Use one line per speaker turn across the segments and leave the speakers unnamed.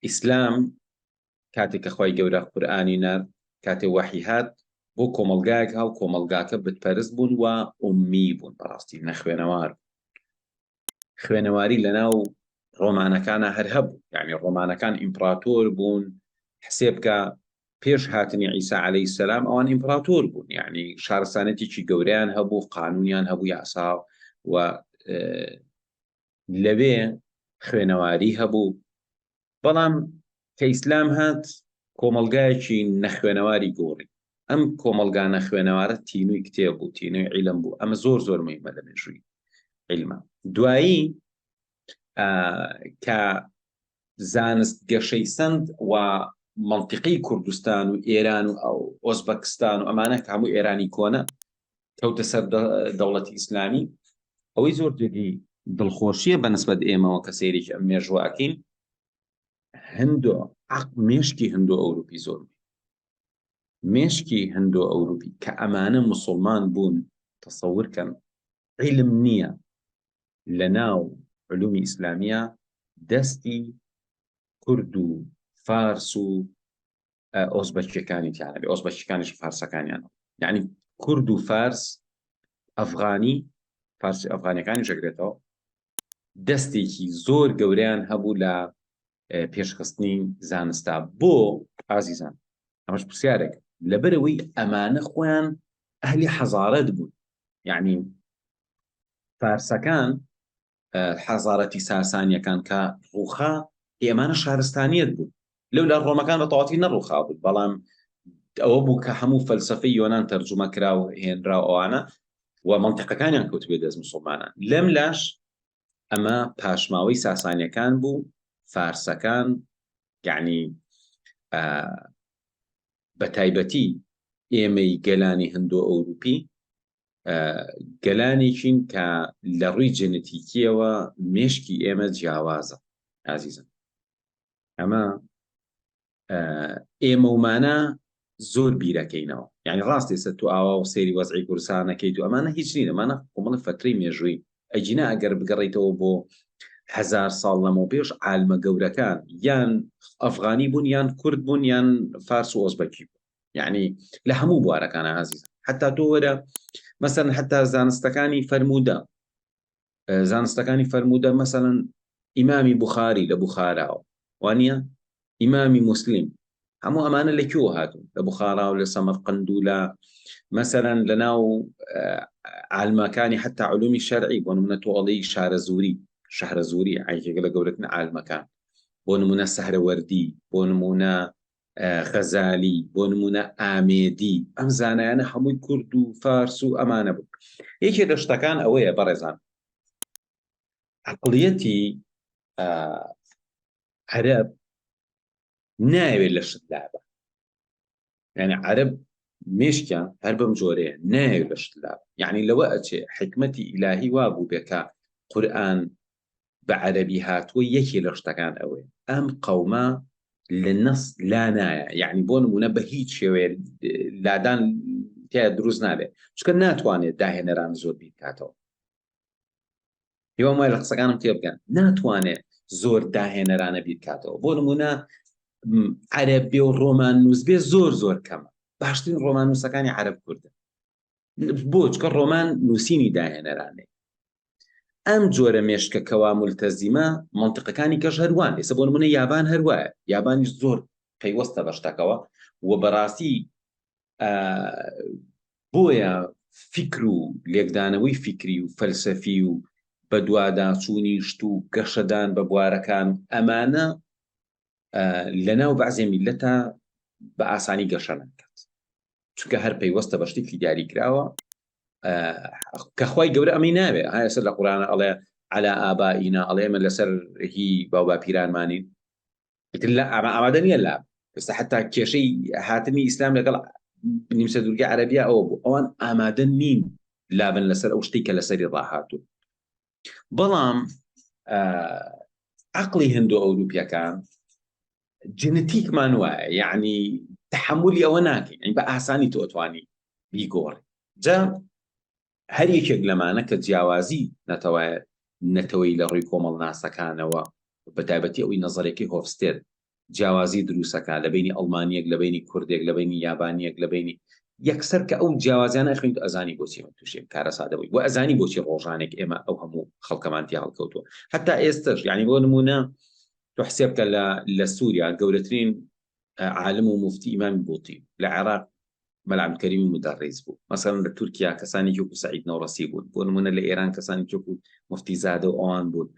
ئیسلام کاتێک کە خوای گەورە قورئانی نارد، کاتێ وەحی هات بۆ کۆمەڵگایەک هاو کۆمەڵگاکە بتپەرست بوون و ئوممی بوون، بەڕاستی نەخوێنەوار بوون. خوێنەواری لەناو ڕۆمانەکانە هەر هەبوو، یعنی ڕۆمانەکان ئیمپراتۆر بوون، حسێب کە پێش هاتنی عیسا عەلەیهی سەلام ئەوان ئیمپراتۆر بوون، یعنی شارستانێتێکی گەورەیان هەبوو، قانونیان هەبوو، یاسا و لەوێ خوێنەواری هەبوو. بەڵام کە ئیسلام هات کۆمەڵگایەکی نەخوێنەواری گۆڕی. ئەم کۆمەڵگا نەخوێنەوارە تینووی کتێب بوو، تینووی عیلم بوو. ئەمە زۆر زۆر مهمە لە مێژووی عیلمە. دوایی کە زانست گەشەی سەند و مەنتیقەی کوردستان و ئێران و ئەو ئۆزبەکستان و ئەمانە کە هەموو ئێرانی کۆنە کەوتە سەر دەوڵەتی ئیسلامی، ئەوەی زۆر جێگەی دڵخۆشیە بە نسبەت ئێمەوە کە سەیرێکی ئەم مێژووە ئەکەین، هندۆ مێشکی هندۆ ئەوروپی زۆر مێشکی هندۆ ئەوروپی کە ئەمانە مسلمان بوون تەسەور کەن عیلم نییە لە ناو علومی ئیسلامیە دەستی کورد و فارس و ئۆزبەکیەکانی تیانە بێ ئۆزبەکیەکانیش فارسەکانیان یعنی کورد و فارس ئەفغانی فارسی ئەفغانەکانی ژەگرێتەوە دەستێکی زۆر گەورەیان هەبوو لە پێشخستنی زانستا بۆ ئازیزان ئەمەش پرسیارێک لەبەرەوەی ئەمانە خۆیان ئەهلی حەزارەت بوون یعنی فارسەکان حەزارەتی ساسانیەکان کە ڕووخا ئێمانە شارستانیەت بوون لەو لە ڕۆمەکان بە تەواتی نەڕووخا بوون بەڵام ئەوە بوو کە هەموو فەلسفەی یۆناان تەرجومە کرا و هێنرا ئەوانە و منطقەکانیان کەوت بێ دەست مسلمانان لەم لاش ئەمە پاشماوەی ساسانیەکان بوو فارسەکان یعنی بە تایبەتی ئێمەی گەلانی هندۆ ئەوروپی گەلانێکین کە لە ڕووی جێنەتیکیەوە مێشکی ئێمە جیاوازە ئازیزم ئەمە ئێمە ومانە زۆر بیرەکەینەوە یعنی ڕاست ئێستا تو ئاوا و سەیری وەزعی کوردستانەکەیت و ئەمانە هیچ نین ئەمانە کۆمەڵە فەترەی مێژووی ئەگینا ئەگەر بگەڕیتەوە بۆ هزار ساڵ لەمەو پێش عالمە گەورەکان یان ئەفغانی بوون یان کورد بوون یان فارس و ئۆزبەکی بوون یعنی لە هەموو بوارەکانە ئازیزم حتا تۆ وەرە مەسەن حتا زانستەکانی فەرموودە زانستەکانی فەرموودە مەسەن ئیمامی بخاری لە بخاراوە وانە ئیمامی مسلیم هەموو ئەمانە لە کوێوە هاتوون لە بخارا و لە سەمەرقەند و لە مەسەرەن لە ناو عالمەکانی حتا علومی شەرعی بۆ نمونە تۆ ئەڵێی شارەزووری شەهرەزووری یەکێکە لە گەورەترین عالمەکان بۆ نمونە سەهرەوەردی بۆ نمونە غەزالی بۆ نمونە ئامێدی ئەم زانایانە هەمووی کورد و فارس و ئەمانە بوون یەکێ لە شتەکان ئەوەیە بەڕێزان عقلیەتی عەرەب ناوێت لە شت لابە یعنی عەرەب مێشکیان هەر بەم جۆرەیە ناوێت لە شت لابە یعنی لەوە ئەچێ حکمەتی ئیلاهی وا بوو بێ کە قورئان بە عەرەبی هاتووە یەکێ لە شتەکان ئەوەیە ئەم قەومە لە نەس لا نایە یعنی بۆ نمونە بە هیچ شێوەیە لادان تیا دروست نابێت چونکە ناتوانێت داهێنەران زۆر بیرکاتەوە هیوام وایە لە قسەکانم تێبگەن ناتوانێت زۆر داهێنەرانە بیرکاتەوە بۆ نمونە عەرەب بێ و ڕۆمان نووس بێ زۆر زۆر کەمە باشترین ڕۆمان نووسەکانی عەرەب کوردن بۆ چکە ڕۆمان نووسینی داهێنەرانەیە ئەم جۆرە مێشکە کەوا ملتەزیمە منطقەکانی کەش هەروان ئێستا بۆ نمونە یابان هەروایە یابانیش زۆر پەیوەستە بە شتەکەوە و بەڕاستی بۆیە فیکر و لێکدانەوەی فیکری و فەلسەفی و بەدواداچوونی شت و گەشەدان بە بوارەکان ئەمانە لەناو بەعزێ میلەتە بە ئاسانی گەشە ناکات چونکە هەر پەیوەستە بە شتێکی دیاری کراوە کە خی گەورە ئەمەی ناوێ هایسە لە قورانە ئەڵێ على ئابائینا ئەڵێ ئێمە لەسەر هی باوباپیرانمانین ئیتر لە ئەمە ئامادە نییە لا ئێستا حتا کێشەی هاتنی ئیسلام لەگەڵ نیمچە دوورگە عەرەبیا ئەوە بوو ئەوان ئامادە نین لابن لەسەر ئەو شتێک کە لەسەری ڕاهاتوو بەڵام عقلی هندو ئەوروپیەکان جنتیکمان وایە یعنی تحملی ئەوە ناکەین یعنی بە ئاسانی تۆ ئەتوانی بیگۆڕی جا هەر یەکێک لەمانە کە جیاوازی نەتەوە نەتەوەی لە ڕووی کۆمەڵناسەکانەوە بە تایبەتی ئەوەی نەزەرێکی هۆفستێد. جیاوازی دروستەکە لە بینی ئەڵمانیەک لە بینی کوردێک لە بینی یابانیەک لە بینی یەکسەر کە ئەو جیاوازیانە ئەخوێنیت ئەزانی بۆچی ئێمە تووشی ئەم کارەساتە بووین و ئەزانی بۆچی ڕۆژانێک ئێمە ئەو هەموو خەڵکەمان تیا هەڵکەوتووە هەتا ئێستش یعنی بۆ نمونە تۆ حسێب کە لە لە سووریا گەورەترین عالم و مفتی ئیمامی بوڵتی لە عێراق مەلا عەبدولکەریمی مودەڕیس بوو مەسەلەن لە تورکیا کەسانی وەکو سەعید نەوڕەسی بوون بۆ نمونە لە ئێران کەسانی وەکو مفتی زادە و ئەوان بوون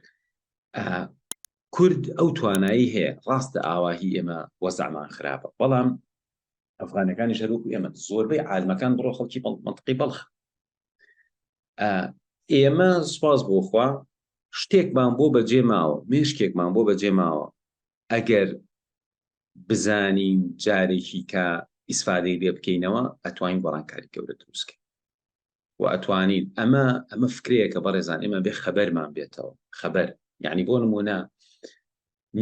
کورد ئەو توانایی هەیە ڕاستە ئاواهی ئێمە وەزعمان خراپە بەڵام ئەفغانەکانیش هەروەکو ئێمە زۆربەی عالمەکان بڕۆ خەڵکی منطقی بەڵخ ئێمە سوپاس بۆ خوا شتێکمان بۆ بەجێ ماوە مێشکێکمان بۆ بەجێ ماوە ئەگەر بزانین جارێکی کە ئیسفادەی لێ بکەینەوە ئەتوانین گۆڕانکاری گەورە دروستکەین و ئەتوانین ئەمە ئەمە فکرەیەکە بەڕێزان ئێمە بێ خەبەرمان بێتەوە خەبەر یعنی بۆ نمونە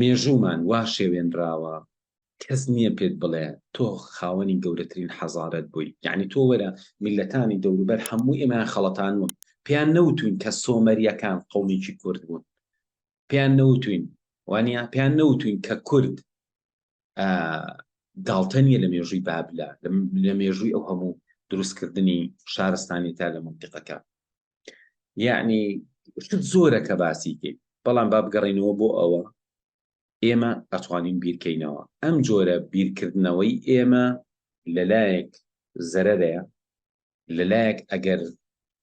مێژوومان وا شێوێنراوە کەس نییە پێت بڵێ تۆ خاوەنی گەورەترین حەزارەت بووی یعنی تۆ وەرە میلەتانی دەوروبەر هەموو ئێمەیان خەڵەتانوون پێیان نەوتوین کە سۆمەریەکان قومێکی کورد بوون پێیان نەوتوین وانە پێیان نەوتوین کە کورد گاڵتە نییە لە مێژووی بابلە لە مێژووی ئەو هەموو دروستکردنی شارستانی تا لە منتیقەکە یعنی شت زۆرە کە باسی کەی بەڵام با بگەڕینەوە بۆ ئەوە ئێمە ئەتوانین بیرکەینەوە ئەم جۆرە بیرکردنەوەی ئێمە لەلایەک زەرەرەیە لەلایەک ئەگەر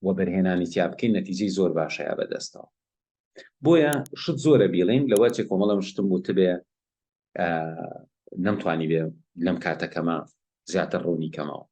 وەبەرهێنانی تیا بکەین نەتیجەی زۆر باشەیە بەدەستەوە بۆیە شت زۆرە بیڵین لەوە چێ کۆمەڵم شتم وتبێ نەمتوانی بێ لەم کاتەکەمە زیاتر ڕوونی کەمەوە.